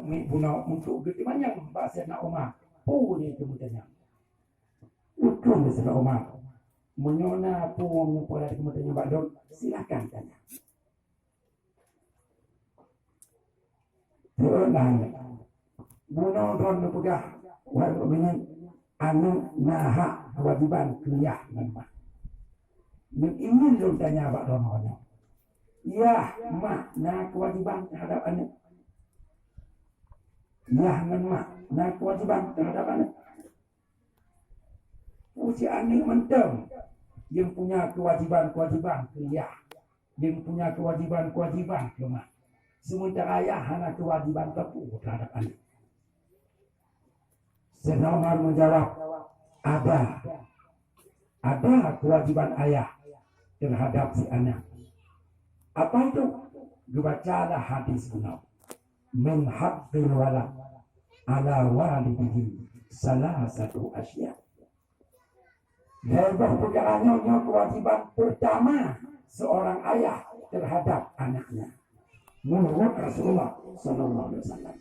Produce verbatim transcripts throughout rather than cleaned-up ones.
Miet bunoe untuk geuteumanyong bak Saidina Umar. Peue nyang keumeutanyong? Ukeue Saidina Umar, "Meunyoe na peue nyang peue nyang keumeutanyong bak lôn, silakan tanya." Teuh na aneuëk. Bunoe droeneuh peugah, wahai mukminin, aneuëk na hak keuwajiban keu yah ngon mak. Nyang ingin lôn tanya bak droeneuh nyoe, yah, mak na keuwajiban teuhadap aneuëk? Yah ngon mak na keuwajiban teuhadap aneuëk? Uji aneuëk mantong yang punya kewajiban-kewajiban keu yah, yang punya kewajiban-kewajiban keu mak. Sementara yah hana kewajiban teupeu terhadap aneuëk. Saidina Umar menjawab, "Ada. Ada kewajiban ayah terhadap si anak." Apa itu? Geubacalah hadis bunoe. "Min haqqil walad ala walidihi salasatu asya." Lhée boh peukara nyoe, nyoe kewajiban pertama seorang ayah terhadap anaknya. Menurut Rasulullah sallallahu alaihi wasallam.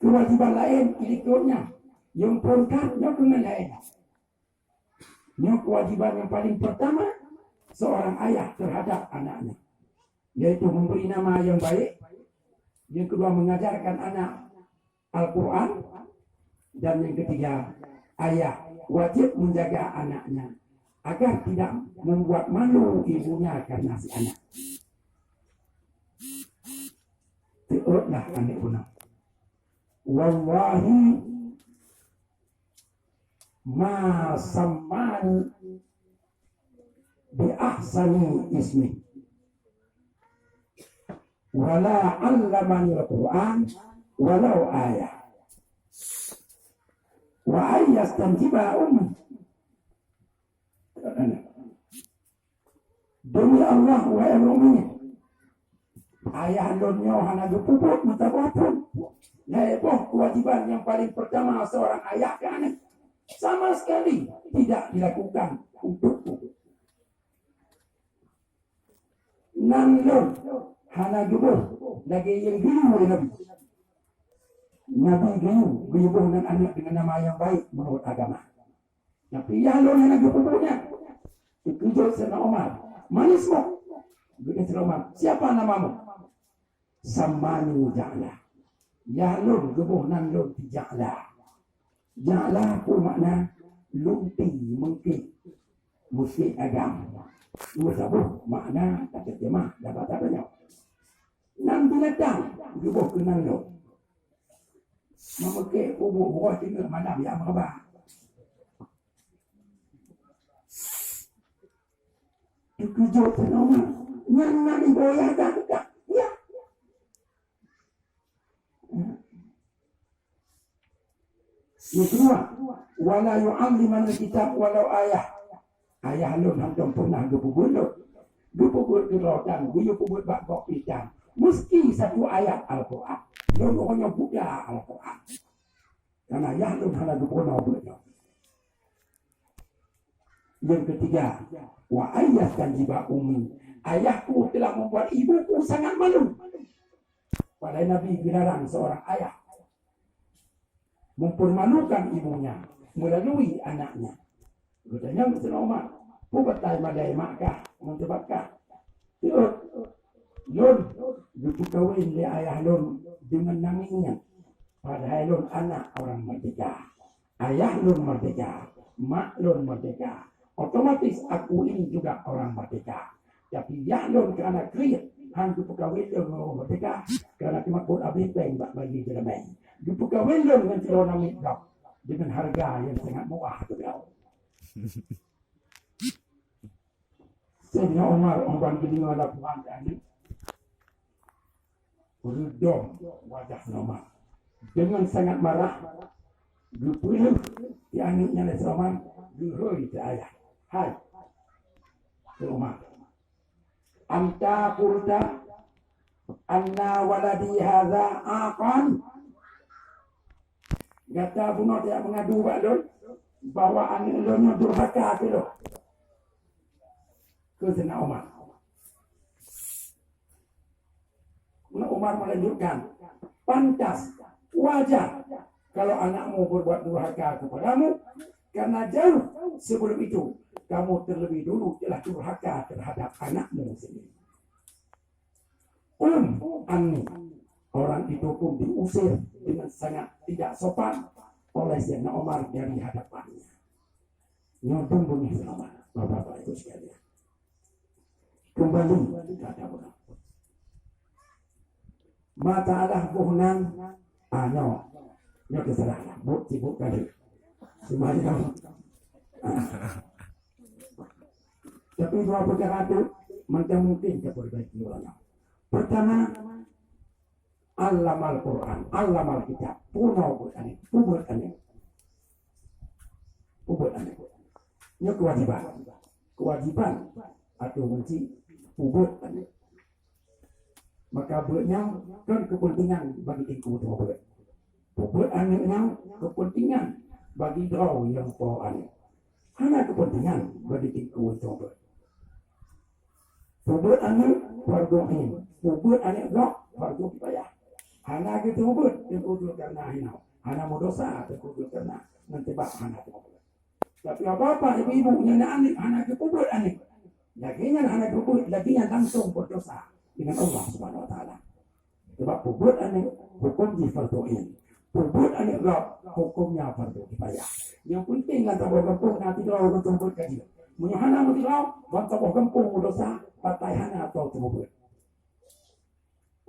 Kewajiban laén ilikotnya, yang perangkat nyoe keunan laén. Nyoe kewajiban yang paling pertama seorang ayah terhadap anaknya, yaitu memberi nama yang baik, yang kedua mengajarkan anak Al-Quran, dan yang ketiga, ayah wajib menjaga anaknya agar tidak membuat malu ibunya karena si anak. Teuôt lah aneuëk bunoe. Wallahi ma sammani bi ahsani ismi, wala allamani al-Quran walau ayah, wa ayyastanjiba ummi. Demi Allah, wahai mukmin, ayah lôn nyoe hana geupeubuet meusaboh pun. Lhée boh kewajiban yang paling pertama seorang ayah ke anak, sama sekali tidak dilakukan untukku. Nan lôn hana geuboh lagée nyang geuyue lé Nabi. Nabi geuyue, geuyue boh nan aneuëk dengan nama yang baik menurut agama. Tapi yah lôn hana geupeubuet nyan. Teukeujot Saidina Umar. "Man ismuk?" Geutanyong Saidina Umar, "Siapa namamu?" "Sammani Ja'la." Yah lôn geuboh nan lôn Ja'la. Ja'la peue makna? Lunti, meungkét, meungkét agam. Meusaboh makna tateurjemah dapat tanyoe. Nan binatang geuboh keu nan lôn. Meumeuké ubu buah tinggal malam ya meuba. Teukeujot Saidina Umar. Nyan Nabi boya dah dekat. Ya. Yang kedua, wala yu'allimani kitab walau ayah. Ayah lôn hantom pernah geupeubuet lôn. Geupeubuet keu droe dan geuyue peubuet bak gob itam. Meski satu ayat Al-Quran. Lôn uroe nyoe buda Al-Quran. Karena ayah lôn hana geupeurunoe buet nyoe. Yang ketiga, wa ayyastanjiba ummi. Ayahku telah membuat ibuku sangat malu. Padahal Nabi dilarang seorang ayah mempermalukan ibunya melalui anaknya. Geutanyong Saidina Umar, "Peue batai madai mak kah ngon teuh bak kah?" "Teuôt, lôn geupeukawen lé ayah lôn deungon nangeng nyan, padahai lôn anak orang merdeka. Ayah lôn merdeka, mak lôn merdeka. Otomatis aku ini juga orang merdeka. Tapi yah lôn keuhana kriet, han geupeukawen lôn ngon ureuëng merdeka, keuhana teumakot abéh péng bak bayi jeulamé. Geupeukawen lôn ngon sidroe namiet gob deungon hareuga nyang sangat murah keudroe." Saidina Umar, óh ban geudeungoe laporan tadi, reudong wajah Saidina Umar. Deungon sangat marah, geupeuleueh di aneuëk nyan lé Saidina Umar, geuhôi keu ayah. "Hai, Saidina Umar, anta qulta anna waladi hadza aqan?" Gata bunoe tajak meungadu bak lôn bahwa aneuëk lôn nyoe durhaka keu lôn. Keu Saidina Umar. Meunan Umar melanjutkan, "Pantas, wajar kalau anakmu berbuat durhaka kepadamu, karena jauh sebelum itu kamu terlebih dulu telah durhaka terhadap anakmu sendiri." "Qum anni." Orang itu pun diusir dengan sangat tidak sopan oleh Sayyidina Umar dari hadapannya. Nyoe dum beungéh seulama, Bapak-bapak Ibu sekalian. Kembali kepada orang. Masalah boh nan, ah, nyoe. Nyoe terserah lah. Buet sibuk kali. Semuanya. Tapi dua perkara tu, macam mungkin kita perbaiki orang. Pertama, allamal Quran, allamal kitab. Peunoh buet aneuk, peubuet aneuk. Peubuet aneuk. Nyoe kewajiban. Kewajiban atau kunci peubuet aneuk. Maka buet nyan kan kepentingan bagi teungku teuma buet. Peubuet aneuk nyan kepentingan bagi droe nyang po aneuk. Hana kepentingan bagi teungku teuma buet. Peubuet aneuk fardu ain, peubuet aneuk gob fardu kifayah. Hana geuteuma buet teungku Zulkarnain, hana meudosa teungku Zulkarnain ngon teuba hana teuma buet. Tapi bapak, ibu-ibu nyang na aneuk hana geupeubuet aneuk, lagèe nyan hana geupeubuet, lagèe nyan langsung berdosa dengan Allah Subhanahu Wa Taala. Sebab peubuet aneuk huköm jih fardhu ain, peubuet aneuk gob hukömnya fardhu kifayah. Nyang penting lam saboh gampông na sidroe ureueng teuma buet ka jeuet. Meunyoe hana meusidroe, ban saboh gampông meudosa, patai hana toe teuma buet.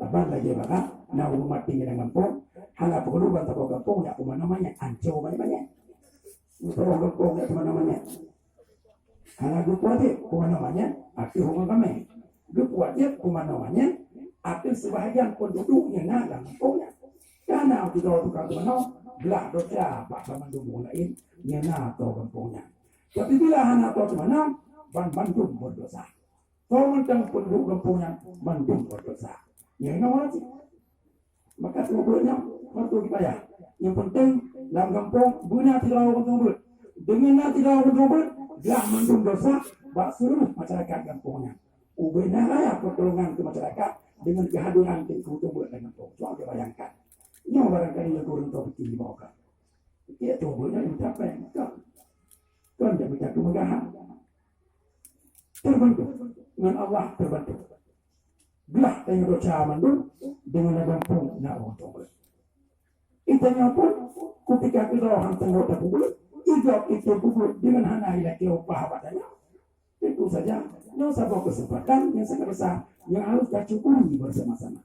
Saban lagèe bak na ureueng maté lam gampông, hana peureulee ban saboh gampông jak peumanö manyét, ancô manyét-manyét. Saboh gampông jak peumanö manyét. Hana geupeuwajéb peumanö manyét ateueh ureueng ramè. Geupeuwajéb peumanö manyét ateueh seubahgian peunduduek nyang na lam gampông nyan. Kana sidroe tukang peumanö, glah desya bak banmandum ureueng laén nyang na ateueh gampông nyan. Tapi bila hana toe peumanö, banmandum berdosa. Soe mantong peunduduek gampông nyan mandum berdosa. Nyang inoe cit. Maka teuma buet nyan fardhu kifayah. Nyang penting lam gampông beuna sidroe ureueng teuma buet. Deungon na sidroe ureueng teuma buet, glah mandum dosa bak seluruh masyarakat gampông nyan. Ubé na raya pertolongan keu masyarakat deungon kehadiran teungku teuma buet lam gampông. Cuba kita bayangkan. Nyoe barangkali nyang kureueng tapiké di bawah ka. Piké teuma buet nyan meucapai, kan? Kan jadi satu meugah. Terbantu. Ngon Allah terbantu. Glah tanyoe desya mandum deungon lam gampông na ureueng teuma buet. Tanyoe pun kutika keudroe han sanggob tapeubuet, idop itu peubuet deungon hana ilakèe upah bak tanyoe. Tentu saja, nyoe saboh keuseumpatan nyang sangat besar nyang harus tasyukuri bersama-sama.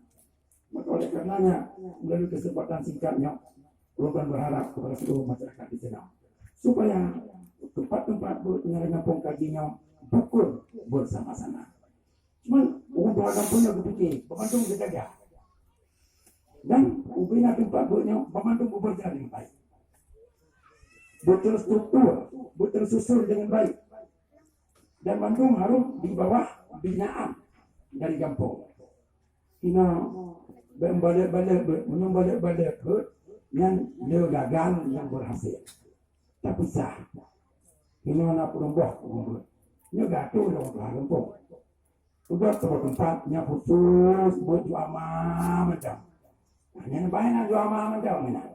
Maka oleh karenanya, melalui kesempatan singkat nyoe, ulôn berharap kepada seluruh masyarakat di sana supaya tempat-tempat buet nyang lam gampông kaji nyoe beukeueng bersama-sama. Cuma ureueng tuha gampông nyoe geupike, banmandum geujaga. Dan ubé na tempat buet nyoe, banmandum geubeureuja dengan baik. Beuterstruktur, beutersusun dengan baik. Dan mandum harôh di bawah binaan dari gampông. Inoe bèk balek-balek beuet, meunyoe balek-balek beuet, nyan le gagal nyang berhasil. Tapisah. Inoe na peurumoh beuet. Nyoe gatoe lôn tuha gampông. Ubak saboh teumpat nyang khusus beuet juama mantong. Nah, nyan bae na juama mantong meunan.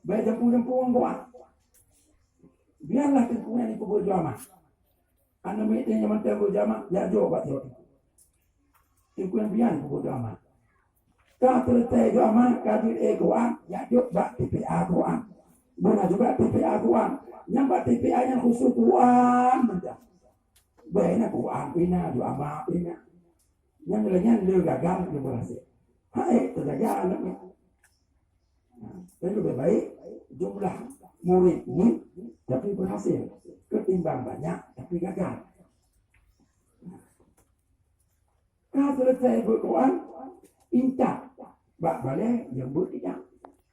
Bae jampu-jampu ngon buah. Biarlah teungku nyan jipeubuet juama. Aneuk miet nyang mantong beuet juama, jak jok bak sidroe teungku. Teungku nyan bian peubuet juama. Ka seuleusoe juama, ka jeuet éh Quran, jak jok bak T P A Quran. Beuna juga T P A Quran. Nyang bak T P A nyan khusus Quran mantong. Bèk na Quran pih na, juama pih na. Nyang lagèe nyan le gagal, le berhasil. Hai, teujaga aneuk nyan. Nah, jadi lebih baik jumlah murid ni tapi berhasil ketimbang banyak tapi gagal. Nah, ka seuleusoe beuet Quran, intat bak balè nyang beuet ingat.